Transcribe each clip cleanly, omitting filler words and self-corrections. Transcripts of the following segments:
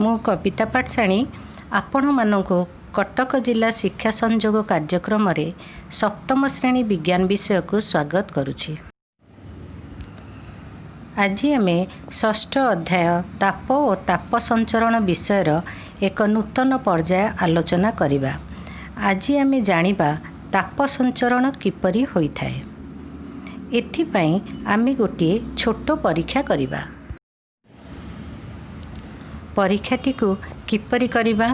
ମୁଁ କବିତା ପାଟ୍ଟଶାଣୀ ଆପଣମାନଙ୍କୁ କଟକ ଜିଲ୍ଲା ଶିକ୍ଷା ସଂଯୋଗ କାର୍ଯ୍ୟକ୍ରମରେ ସପ୍ତମ ଶ୍ରେଣୀ ବିଜ୍ଞାନ ବିଷୟକୁ ସ୍ୱାଗତ କରୁଛି। ଆଜି ଆମେ ଷଷ୍ଠ ଅଧ୍ୟାୟ ତାପ ଓ ତାପ ସଞ୍ଚରଣ ବିଷୟର ଏକ ନୂତନ ପର୍ଯ୍ୟାୟ ଆଲୋଚନା କରିବା। ଆଜି ଆମେ ଜାଣିବା ତାପ ସଞ୍ଚରଣ କିପରି ହୋଇଥାଏ। ଏଥିପାଇଁ ଆମେ ଗୋଟିଏ ଛୋଟ ପରୀକ୍ଷା କରିବା। ପରୀକ୍ଷାଟିକୁ କିପରି କରିବା?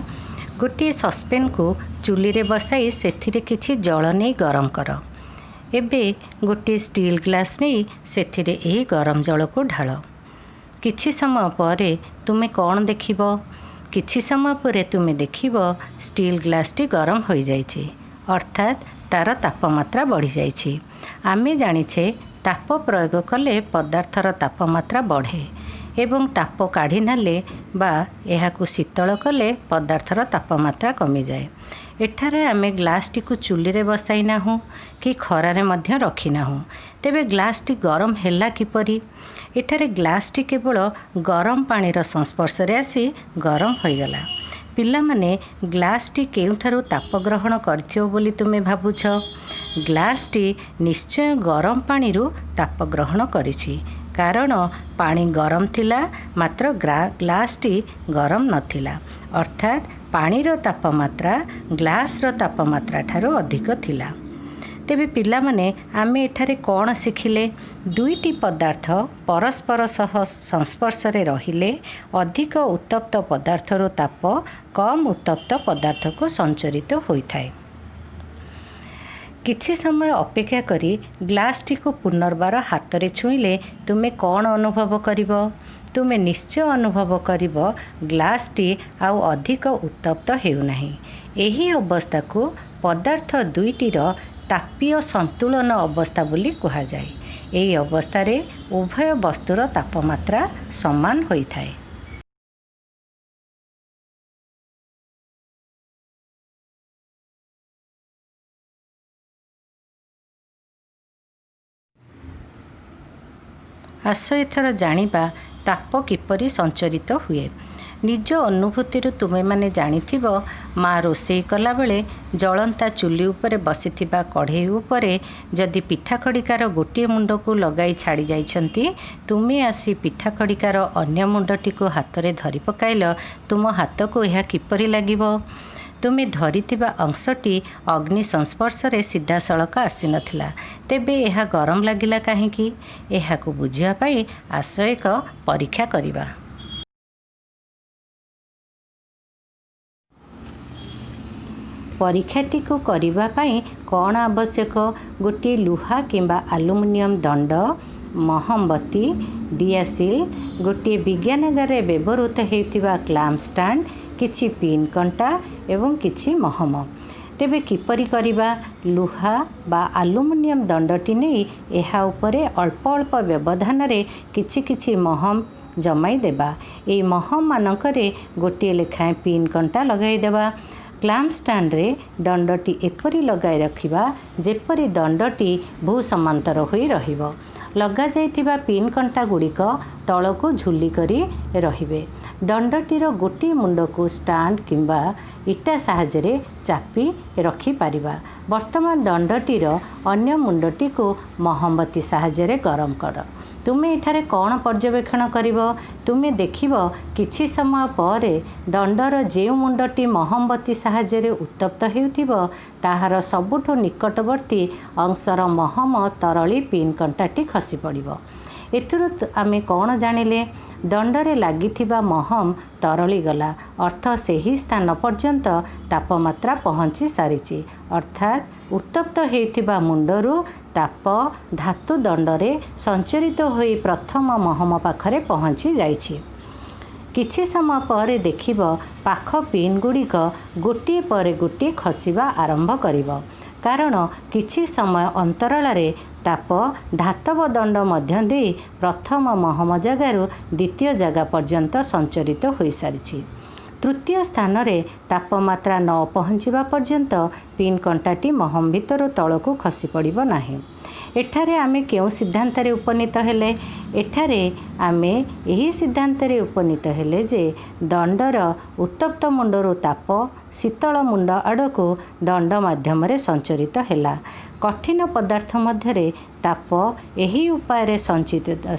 ଗୋଟିଏ ସସ୍ପେନ୍କୁ ଚୁଲିରେ ବସାଇ ସେଥିରେ କିଛି ଜଳ ନେଇ ଗରମ କର। ଏବେ ଗୋଟିଏ ଷ୍ଟିଲ୍ ଗ୍ଲାସ୍ ନେଇ ସେଥିରେ ଏହି ଗରମ ଜଳକୁ ଢାଳ। କିଛି ସମୟ ପରେ ତୁମେ କ'ଣ ଦେଖିବ? କିଛି ସମୟ ପରେ ତୁମେ ଦେଖିବ ଷ୍ଟିଲ୍ ଗ୍ଲାସ୍ଟି ଗରମ ହୋଇଯାଇଛି, ଅର୍ଥାତ୍ ତା'ର ତାପମାତ୍ରା ବଢ଼ିଯାଇଛି। ଆମେ ଜାଣିଛେ ତାପ ପ୍ରୟୋଗ କଲେ ପଦାର୍ଥର ତାପମାତ୍ରା ବଢ଼େ ଏବଂ ତାପ କାଢ଼ି ନେଲେ ବା ଏହାକୁ ଶୀତଳ କଲେ ପଦାର୍ଥର ତାପମାତ୍ରା କମିଯାଏ। ଏଠାରେ ଆମେ ଗ୍ଲାସ୍ଟିକୁ ଚୁଲିରେ ବସାଇ ନାହୁଁ କି ଖରାରେ ମଧ୍ୟ ରଖିନାହୁଁ, ତେବେ ଗ୍ଲାସ୍ଟି ଗରମ ହେଲା କିପରି? ଏଠାରେ ଗ୍ଲାସ୍ଟି କେବଳ ଗରମ ପାଣିର ସଂସ୍ପର୍ଶରେ ଆସି ଗରମ ହୋଇଗଲା। ପିଲାମାନେ, ଗ୍ଲାସ୍ଟି କେଉଁଠାରୁ ତାପ ଗ୍ରହଣ କରିଥିବ ବୋଲି ତୁମେ ଭାବୁଛ? ଗ୍ଲାସ୍ଟି ନିଶ୍ଚୟ ଗରମ ପାଣିରୁ ତାପ ଗ୍ରହଣ କରିଛି, କାରଣ ପାଣି ଗରମ ଥିଲା ମାତ୍ର ଗ୍ଲାସ୍ଟି ଗରମ ନଥିଲା, ଅର୍ଥାତ୍ ପାଣିର ତାପମାତ୍ରା ଗ୍ଲାସ୍ର ତାପମାତ୍ରା ଠାରୁ ଅଧିକ ଥିଲା। ତେବେ ପିଲାମାନେ, ଆମେ ଏଠାରେ କ'ଣ ଶିଖିଲେ? ଦୁଇଟି ପଦାର୍ଥ ପରସ୍ପର ସହ ସଂସ୍ପର୍ଶରେ ରହିଲେ ଅଧିକ ଉତ୍ତପ୍ତ ପଦାର୍ଥରୁ ତାପ କମ୍ ଉତ୍ତପ୍ତ ପଦାର୍ଥକୁ ସଞ୍ଚରିତ ହୋଇଥାଏ। କିଛି ସମୟ ଅପେକ୍ଷା କରି ଗ୍ଲାସ୍ଟିକୁ ପୁନର୍ବାର ହାତରେ ଛୁଇଁଲେ ତୁମେ କ'ଣ ଅନୁଭବ କରିବ? ତୁମେ ନିଶ୍ଚୟ ଅନୁଭବ କରିବ ଗ୍ଲାସ୍ଟି ଆଉ ଅଧିକ ଉତ୍ତପ୍ତ ହେଉନାହିଁ। ଏହି ଅବସ୍ଥାକୁ ପଦାର୍ଥ ଦୁଇଟିର ତାପୀୟ ସନ୍ତୁଳନ ଅବସ୍ଥା ବୋଲି କୁହାଯାଏ। ଏହି ଅବସ୍ଥାରେ ଉଭୟ ବସ୍ତୁର ତାପମାତ୍ରା ସମାନ ହୋଇଥାଏ। ଆସ ଏଥର ଜାଣିବା ତାପ କିପରି ସଞ୍ଚରିତ ହୁଏ। ନିଜ ଅନୁଭୂତିରୁ ତୁମେମାନେ ଜାଣିଥିବ, ମା ରୋଷେଇ କଲାବେଳେ ଜଳନ୍ତା ଚୁଲି ଉପରେ ବସିଥିବା କଢ଼େଇ ଉପରେ ଯଦି ପିଠା ଖଡ଼ିକାର ଗୋଟିଏ ମୁଣ୍ଡକୁ ଲଗାଇ ଛାଡ଼ି ଯାଇଛନ୍ତି, ତୁମେ ଆସି ପିଠା ଖଡ଼ିକାର ଅନ୍ୟ ମୁଣ୍ଡଟିକୁ ହାତରେ ଧରି ପକାଇଲ, ତୁମ ହାତକୁ ଏହା କିପରି ଲାଗିବ? ତୁମେ ଧରିଥିବା ଅଂଶଟି ଅଗ୍ନି ସଂସ୍ପର୍ଶରେ ସିଧାସଳଖ ଆସିନଥିଲା, ତେବେ ଏହା ଗରମ ଲାଗିଲା କାହିଁକି? ଏହାକୁ ବୁଝିବା ପାଇଁ ଆସ ଏକ ପରୀକ୍ଷା କରିବା। ପରୀକ୍ଷାଟିକୁ କରିବା ପାଇଁ କ'ଣ ଆବଶ୍ୟକ? ଗୋଟିଏ ଲୁହା କିମ୍ବା ଆଲୁମିନିୟମ ଦଣ୍ଡ, ମହମବତୀ, ଦିଆସିଲ୍, ଗୋଟିଏ ବିଜ୍ଞାନାଗାରରେ ବ୍ୟବହୃତ ହେଉଥିବା କ୍ଲାମ୍ପ ଷ୍ଟାଣ୍ଡ, କିଛି ପିନ୍ କଣ୍ଟା ଏବଂ କିଛି ମହମ। ତେବେ କିପରି କରିବା? ଲୁହା ବା ଆଲୁମିନିୟମ ଦଣ୍ଡଟି ନେଇ ଏହା ଉପରେ ଅଳ୍ପ ଅଳ୍ପ ବ୍ୟବଧାନରେ କିଛି କିଛି ମହମ ଜମାଇ ଦେବା। ଏହି ମହମମାନଙ୍କରେ ଗୋଟିଏ ଲେଖାଏଁ ପିନ୍ କଣ୍ଟା ଲଗାଇଦେବା। କ୍ଲାମ୍ପ ଷ୍ଟାଣ୍ଡରେ ଦଣ୍ଡଟି ଏପରି ଲଗାଇ ରଖିବା ଯେପରି ଦଣ୍ଡଟି ଭୂସମାନ୍ତର ହୋଇ ରହିବ। ଲଗାଯାଇଥିବା ପିନ୍ କଣ୍ଟା ଗୁଡ଼ିକ ତଳକୁ ଝୁଲି କରି ରହିବେ। ଦଣ୍ଡଟିର ଗୋଟିଏ ମୁଣ୍ଡକୁ ଷ୍ଟାଣ୍ଡ କିମ୍ବା ଇଟା ସାହାଯ୍ୟରେ ଚାପି ରଖିପାରିବା। ବର୍ତ୍ତମାନ ଦଣ୍ଡଟିର ଅନ୍ୟ ମୁଣ୍ଡଟିକୁ ମହମବତୀ ସାହାଯ୍ୟରେ ଗରମ କର। ତୁମେ ଏଠାରେ କ'ଣ ପର୍ଯ୍ୟବେକ୍ଷଣ କରିବ? ତୁମେ ଦେଖିବ କିଛି ସମୟ ପରେ ଦଣ୍ଡର ଯେଉଁ ମୁଣ୍ଡଟି ମହମବତୀ ସାହାଯ୍ୟରେ ଉତ୍ତପ୍ତ ହେଉଥିବ, ତାହାର ସବୁଠୁ ନିକଟବର୍ତ୍ତୀ ଅଂଶର ମହମ ତରଳି ପିନ୍ କଣ୍ଟାଟି ଖସି ପଡ଼ିବ। ଏଥିରୁ ଆମେ କ'ଣ ଜାଣିଲେ? ଦଣ୍ଡରେ ଲାଗିଥିବା ମହମ ତରଳିଗଲା ଅର୍ଥ ସେହି ସ୍ଥାନ ପର୍ଯ୍ୟନ୍ତ ତାପମାତ୍ରା ପହଞ୍ଚି ସାରିଛି, ଅର୍ଥାତ୍ ଉତ୍ତପ୍ତ ହେଉଥିବା ମୁଣ୍ଡରୁ ତାପ ଧାତୁ ଦଣ୍ଡରେ ସଞ୍ଚରିତ ହୋଇ ପ୍ରଥମ ମହମ ପାଖରେ ପହଞ୍ଚି ଯାଇଛି। କିଛି ସମୟ ପରେ ଦେଖିବ ପାଖ ପିନ୍ ଗୁଡ଼ିକ ଗୋଟିଏ ପରେ ଗୋଟିଏ ଖସିବା ଆରମ୍ଭ କରିବ, କାରଣ କିଛି ସମୟ ଅନ୍ତରାଳରେ ତାପ ଧାତବ ଦଣ୍ଡ ମଧ୍ୟ ଦେଇ ପ୍ରଥମ ମହମ ଜାଗାରୁ ଦ୍ୱିତୀୟ ଜାଗା ପର୍ଯ୍ୟନ୍ତ ସଞ୍ଚରିତ ହୋଇସାରିଛି। ତୃତୀୟ ସ୍ଥାନରେ ତାପମାତ୍ରା ନ ପହଞ୍ଚିବା ପର୍ଯ୍ୟନ୍ତ ପିନ୍ କଣ୍ଟାଟି ମହମ ଭିତରୁ ତଳକୁ ଖସି ପଡ଼ିବ ନାହିଁ। ଏଠାରେ ଆମେ କେଉଁ ସିଦ୍ଧାନ୍ତରେ ଉପନୀତ ହେଲେ? ଏଠାରେ ଆମେ ଏହି ସିଦ୍ଧାନ୍ତରେ ଉପନୀତ ହେଲେ ଯେ ଦଣ୍ଡର ଉତ୍ତପ୍ତ ମୁଣ୍ଡରୁ ତାପ ଶୀତଳ ମୁଣ୍ଡ ଆଡ଼କୁ ଦଣ୍ଡ ମାଧ୍ୟମରେ ସଞ୍ଚରିତ ହେଲା। କଠିନ ପଦାର୍ଥ ମଧ୍ୟରେ ତାପ ଏହି ଉପାୟରେ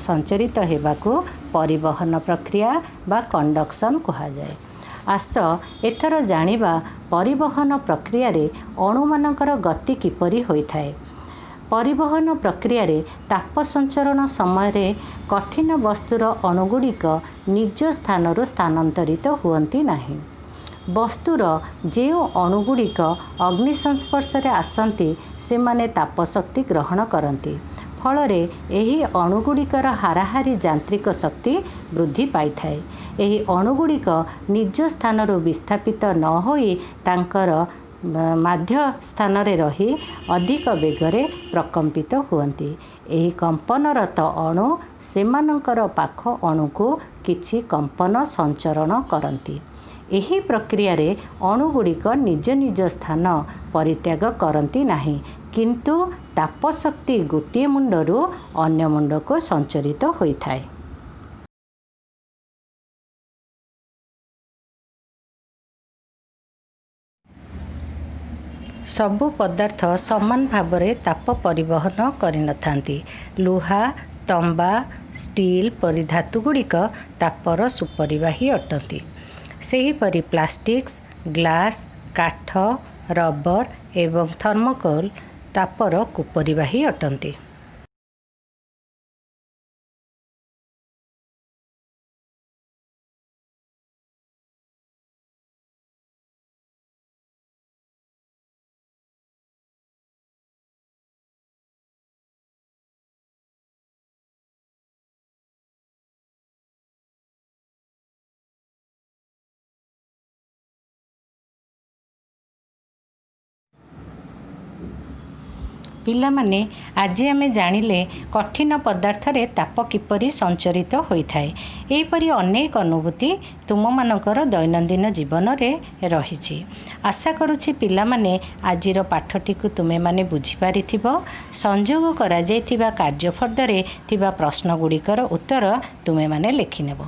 ସଞ୍ଚରିତ ହେବାକୁ ପରିବହନ ପ୍ରକ୍ରିୟା ବା କଣ୍ଡକ୍ସନ୍ କୁହାଯାଏ। ଆସ ଏଥର ଜାଣିବା ପରିବହନ ପ୍ରକ୍ରିୟାରେ ଅଣୁମାନଙ୍କର ଗତି କିପରି ହୋଇଥାଏ। ପରିବହନ ପ୍ରକ୍ରିୟାରେ ତାପ ସଞ୍ଚରଣ ସମୟରେ କଠିନ ବସ୍ତୁର ଅଣୁଗୁଡ଼ିକ ନିଜ ସ୍ଥାନରୁ ସ୍ଥାନାନ୍ତରିତ ହୁଅନ୍ତି ନାହିଁ। ବସ୍ତୁର ଯେଉଁ ଅଣୁଗୁଡ଼ିକ ଅଗ୍ନି ସଂସ୍ପର୍ଶରେ ଆସନ୍ତି, ସେମାନେ ତାପଶକ୍ତି ଗ୍ରହଣ କରନ୍ତି। ଫଳରେ ଏହି ଅଣୁଗୁଡ଼ିକର ହାରାହାରି ଯାନ୍ତ୍ରିକ ଶକ୍ତି ବୃଦ୍ଧି ପାଇଥାଏ। ଏହି ଅଣୁଗୁଡ଼ିକ ନିଜ ସ୍ଥାନରୁ ବିସ୍ଥାପିତ ନ ହୋଇ ତାଙ୍କର ମାଧ୍ୟ ସ୍ଥାନରେ ରହି ଅଧିକ ବେଗରେ ପ୍ରକମ୍ପିତ ହୁଅନ୍ତି। ଏହି କମ୍ପନରତ ଅଣୁ ସେମାନଙ୍କର ପାଖ ଅଣୁକୁ କିଛି କମ୍ପନ ସଞ୍ଚରଣ କରନ୍ତି। ଏହି ପ୍ରକ୍ରିୟାରେ ଅଣୁଗୁଡ଼ିକ ନିଜ ନିଜ ସ୍ଥାନ ପରିତ୍ୟାଗ କରନ୍ତି ନାହିଁ, କିନ୍ତୁ ତାପଶକ୍ତି ଗୋଟିଏ ମୁଣ୍ଡରୁ ଅନ୍ୟ ମୁଣ୍ଡକୁ ସଞ୍ଚରିତ ହୋଇଥାଏ। ସବୁ ପଦାର୍ଥ ସମାନ ଭାବରେ ତାପ ପରିବହନ କରିନଥାନ୍ତି। ଲୁହା, ତମ୍ବା, ଷ୍ଟିଲ୍ ପରି ଧାତୁଗୁଡ଼ିକ ତାପର ସୁପରିବାହୀ ଅଟନ୍ତି। ସେହିପରି ପ୍ଲାଷ୍ଟିକ୍ସ, ଗ୍ଲାସ୍, କାଠ, ରବର ଏବଂ ଥର୍ମୋକୋଲ୍ ତାପର କୁପରିବାହୀ ଅଟନ୍ତି। ପିଲାମାନେ, ଆଜି ଆମେ ଜାଣିଲେ କଠିନ ପଦାର୍ଥରେ ତାପ କିପରି ସଞ୍ଚରିତ ହୋଇଥାଏ। ଏହିପରି ଅନେକ ଅନୁଭୂତି ତୁମମାନଙ୍କର ଦୈନନ୍ଦିନ ଜୀବନରେ ରହିଛି। ଆଶା କରୁଛି ପିଲାମାନେ, ଆଜିର ପାଠଟିକୁ ତୁମେମାନେ ବୁଝିପାରିଥିବ। ସଂଯୋଗ କରାଯାଇଥିବା କାର୍ଯ୍ୟଫର୍ଦ୍ଦରେ ଥିବା ପ୍ରଶ୍ନଗୁଡ଼ିକର ଉତ୍ତର ତୁମେମାନେ ଲେଖିନେବ।